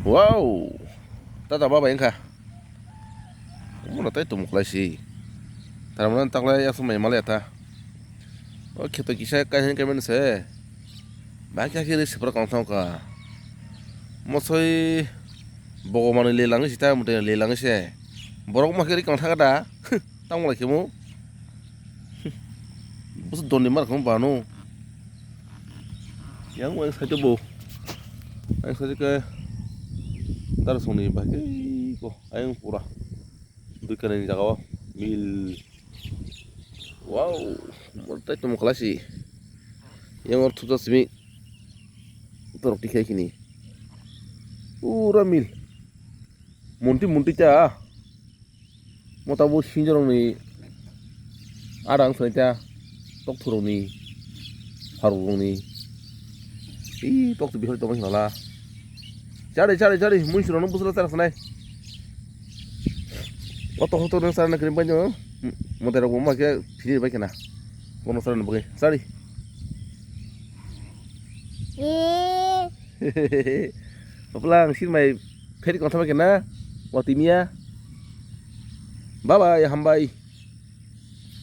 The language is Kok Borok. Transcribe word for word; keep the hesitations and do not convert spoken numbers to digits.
Wow! Tata baba wngkha. Mona tai tum khlai si. Tarmana taklai aswk mai malya ta. O kheto kisa kaisa kaisa se. Ba kya kiri sepra kong thang ka. Mosoi bogo mani le lang si ta mute le lang se. Borok ma kiri kong thang da. Tamo lai khemo. Bus doni mar khemo bano. Yang wai sai to bo. Ang sai ke dar songni ba ke ko ayang pura. Dui kanani jaga o mil. Wow, mor tai tum khlai si. Yang or thuta simi. Torok tikhai khini. Pura mil. Munti munti ta. Motabo sinjorokni adang swnai ta, tokthurokni, pharukrokni. Ih, tokthur bihar tongma hinala. Chari, chari, chari, mui surano busra chara sanai. O tokthur tokthur chara na krim pai no. Motai rok ma khe phiri bai khana. Bono chara na bagwi. Chari. Bapla ang sir mai pheri kong thama kena. Watimiya. Bye bye, hambai.